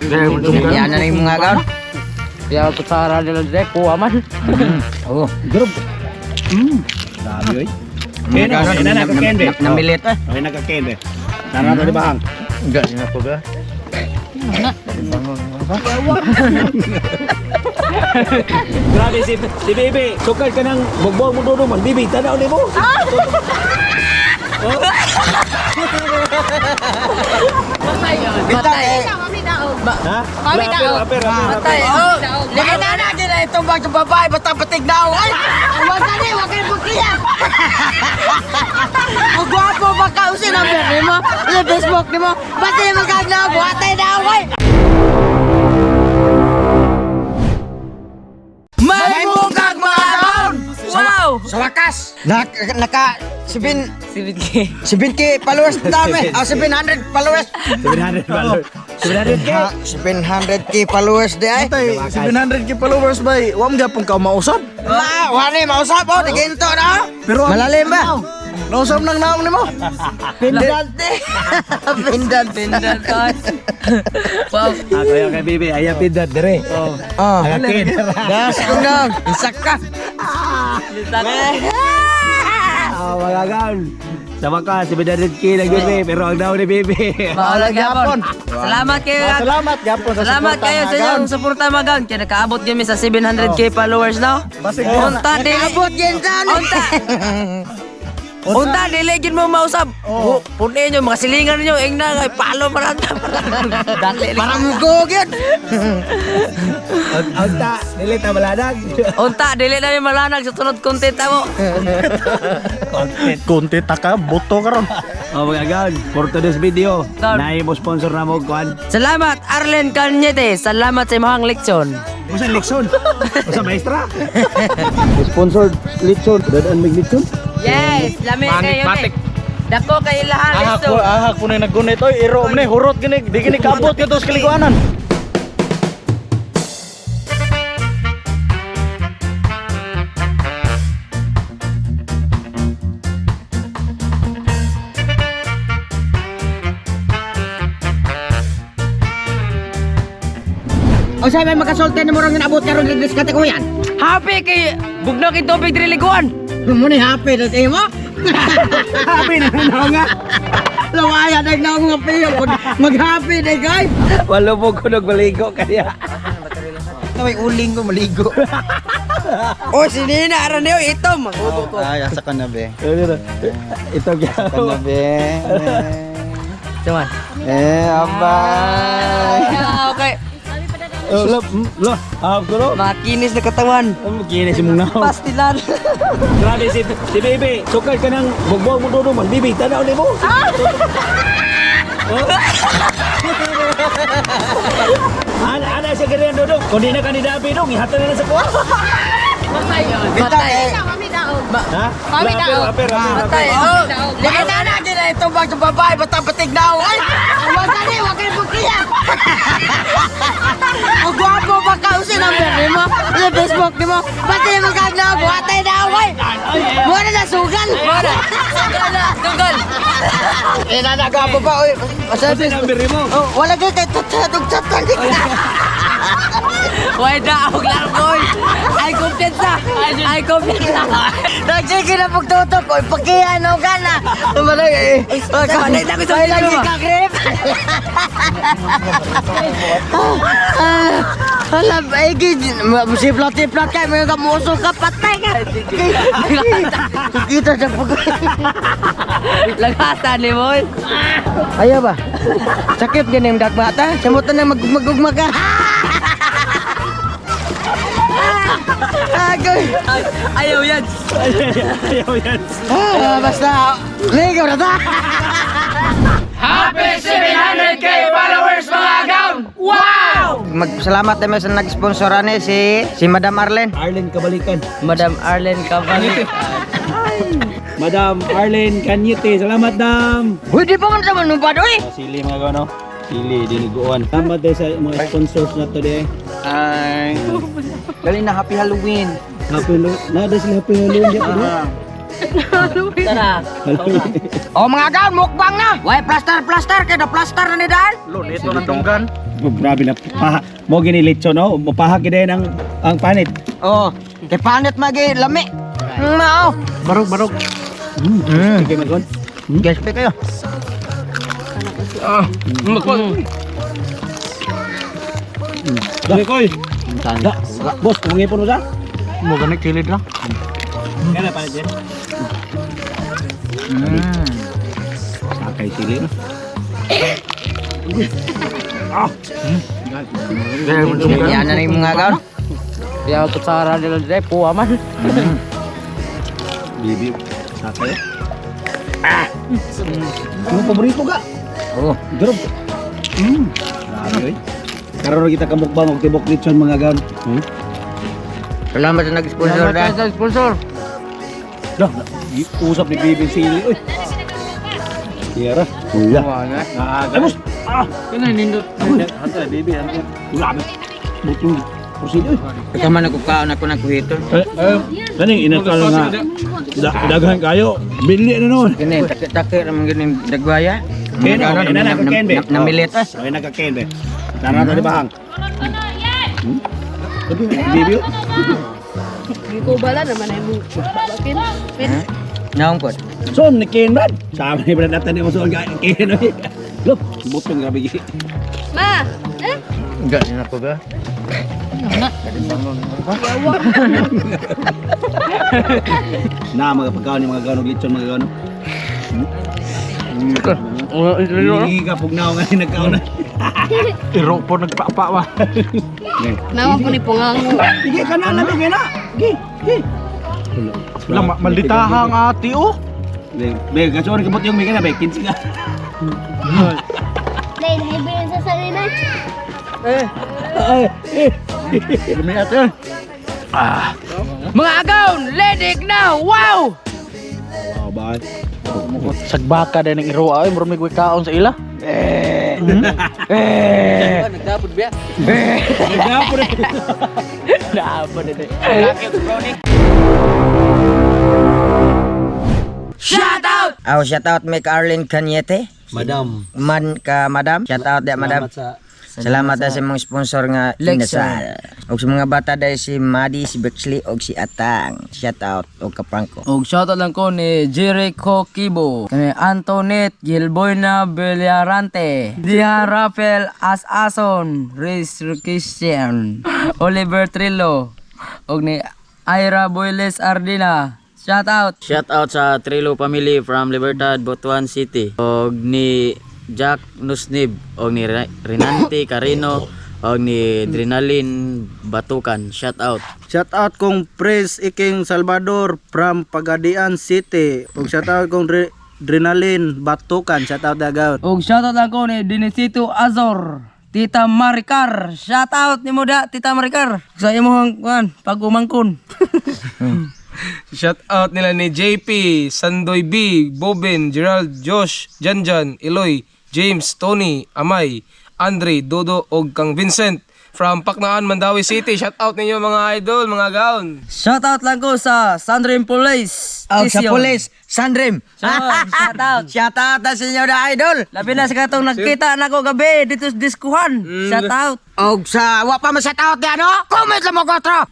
Yan na yung mga gaon. Ya kutsara nila dire kuha man. Oh. Grab. Grabe oy. Mga gaon, Ken, na, Ken, be. namilit eh. Okay na ka Ken be. Tara na di ba hang? Gani na po ba? Grabe si Bibi, sukal ka ng bugbog mo dudo man. Bibi, tanaw nimo. Bintang eh. Ha? Kami daw. Aper, aper, aper. Patay. Oh, lima na na gina itong bag sa babae basta patig na ay. Wag ka ni, wag ka pagkiya. Ang gwapo ba ka usin ang bebe mo? Sa Facebook nimo. Basta yung magagna buhatay na ay. May bukag mga gaon. Wow! Sa wakas, naka 7 7K. 7K followers na dami. Ah, 700 followers. 700 followers. 700K. Ha, 700K followers di ay. Tay, 700K followers bay. Wa man gyapon ka mausab. Ma, wani mausap oh, diginto na. Pero ang- Malalim ba? Nausab nang naong nimo. Pindante. Pindante. Pindante. Wow. Ako yung kay Bibi, ayaw pindot dire. Oh. Aga Ken. Das kung nang, isak ka. Ah, mga gaon. Sa wakas, 700K lang yun eh. Pero ang daw ni Bibi. Maolag gyapon. Salamat kayo. Ah, salamat gyapon sa Salamat suporta, kayo mga sa gaon. inyong suporta mga gaon. Kaya nakaabot kami sa 700K followers no. Basig Unta dili. Abot yan saan. Unta. Unta dili gid mo mausab. Oh. Punin nyo mga silingan niyo ingna kay palo maranta. Dali. Parang mugog yun. Unta, dili ta malanag. Unta dili na mi malanag sa tunod content amo. Content. Kunti ta ka, buto karon. Oh, mga gaon, for today's video, Gaon. naay mo sponsor na mo kuan. Salamat Arlen Cañete. Salamat sa imong leksyon. Usa leksyon. Usa maestra. Sponsored leksyon. Dadaan mig leksyon. Yes, lami kayo eh. Dako kay ilahan Ahak ko, leksyon. ahak ko na naggunit oy, iro man ni hurot gini, di gini kaabot kadto sa kaliguanan. O sa may makasulti ni murang inabot karon diri sa katikuyan. Happy kay bugnaw kay tubig diri liguan. Mo ni happy na mo. Happy na na nga. Lawaya na na mga piyo mag-happy na guys. Walo mo ko nagbaligo kaya. May uling ko maligo. O si Nina aran niyo itom. Magubo ko. Ay, asa ka na be. Ito Ka na be. Tuman. Eh, abay. Ah, okay. Lo, lo, ah, kulo. Makinis na katawan. Kinis mong naong. Pastilan. Grabe si Bibi, sukal ka ng bugbog mo dudo man. Bibi, tanaw nimo. Ana ana siya ganyan dudong. Kung di na ka ni Dabi dong, ihatag na lang sa kuha. Bintang eh. Kami daog. Ha? Kami daog. Aper, aper, aper. Patay. Oh, Lima na na gina itong bag sa babae basta patig na ay. Wag ka ni, wag ka pagkiya. Ang gwapo ba ka usin ang bebe mo? Sa Facebook nimo. Basta yung magagna buhatay na ay. Mura na sugal. Mura. Sugal na, sugal. Eh na gwapo pa oy. Sa Kasi Facebook. number mo. Oh, wala kay kay tatadog tatan. Way daog lang koy. Ay kumpiyansa. Ay kumpiyansa. Nagsige na pagtutok oy pagkiya no gana. Tumalay eh. Malay na ko sa Ay lagi video, ka grip. Hala, ay gid, siplat-siplat kay may kamuso ka patay ka. Kita sa pag. Lagasan ni boy. Ayaw ba? Sakit gani yung dakma ta. Samutan na magugma ka. Agoy. Ay, ayaw yan. Ayaw yan. Ah, basta ligaw na ta. Happy 700K followers mga agam! Wow! Magpasalamat tayo sa nag-sponsor ani si Madam Arlene. Arlen Kabalikan. Madam Arlen Cabal. Madam Arlen Cañete, salamat dam. Uy, di pa man sa manubad, uy! Sili mga gano. Sili diniguan. Salamat din sa mga sponsors na to di. Ay. Dali na happy Halloween. Happy Halloween. Nada sila happy Halloween di ako. Tara. Halloween. O mga gaon, mukbang na! Why plaster, plaster, kaya na plaster na ni Daan? Lo, nito ng dunggan. Grabe na paha. Mo gini litso no, paha gid ang panit. Oh, kay panit magi lami. Mao. Barog barog. Sige magon. Guys, pe kayo. Dali koy. Da, boss, kung ngipon mo sa? Mo gani kilid ra. Kaya panit din. Sakay sili no. Yan na yung mga gaon. Kaya kutsara nila dire puwa man. Bibi, sakay. Ah. Yung paborito ka. Oh. Drop. Grabe oy. Karon ra kita kamukbang og tibok lechon mga gaon. Salamat sa nag-sponsor Salamat da. sa sponsor. Dah, usap ni Bibi sili oy. Tiyara. Kuya. Ay, boss. Ah, Kanay nindot. Hanta bibi hanta. grabe. Butong pusil oy. Ikaw man nagkukaon ako ng kuhiton. Kaning inasal nga. Daghan kayo. Bili na noon. Kini taki-taki ra man gini dagwaya. Ken, okay na na Ken be. Namilit ah. Okay na ka Ken be. Tara na di bahang. Bibi. oh. Gikubala naman ay mo. Bakin. Naong pod. Son ni Ken brad. Sama ni brad natin ni mo son Ken oy. Look, butong grabe gi. Ma! Eh? Gani na ko ba? Na mga pagkaon ni mga gaon og lechon mga gaon. Hindi ka pugnaw nga nagkaon na. Iro po nagpapa wa. Nawa ko ni pungango. Sige ka na lamig na. Gi, gi. Lama malditaha ang ati oh. Be, be kaso ka yung may kana be 15 ka. Dahil libre yung sasalina. Ay, eh. Lami ate. Mga agaw, ledik na. Wow! Oh, bye. Sagbaka din ang iro ay murag may kaon sa ila. Nagdapod biya. Nagdapon. Nagdapod ito. Shout out! Aw, shout out may ka Arlene Cañete. Madam. Man ka madam. Shout out da madam. sa Salamat da sa mga sponsor nga Lexan. Inasal. Og sa mga bata dahil si Madi, si Bexley og si Atang. Shout out og ka Franco. Og shoutout lang ko ni Jericho Kibo, ni Antoinette Gilboyna Villarante, Diha Rafael Asason, Riz Christian, Oliver Trillo, og ni Ira Boyles Ardina. Shout out. Shout out sa Trilo family from Libertad, Butuan City. Og ni Jack Nusnib, og ni Renante Carino, og ni Drenalin Batukan. Shout out. Shout out kong Prince Iking Salvador from Pagadian City. Ug shout out kong Drenalin Batukan. Shout out dagaw. Og shoutout lang ko ni Dinisito Azor, Tita Maricar. Shout out ni mo da, Tita Maricar. Sa imong kuan pag-umangkon. Shout out nila ni JP, Sandoy B, Bobin, Gerald, Josh, Janjan, Eloy, James, Tony, Amay, Andre, Dodo, og kang Vincent from Paknaan, Mandawi City. Shout out ninyo mga idol, mga gaon. Shout out lang ko sa Sandrim Police. Og sa Station. police, Sandrim. Shout out. Shout out na sa inyo na idol. Labi na sa katong nagkita na ko gabi dito sa diskuhan. Shout out. Og sa wa pa man shout out di ano? Comment lang mo kotro.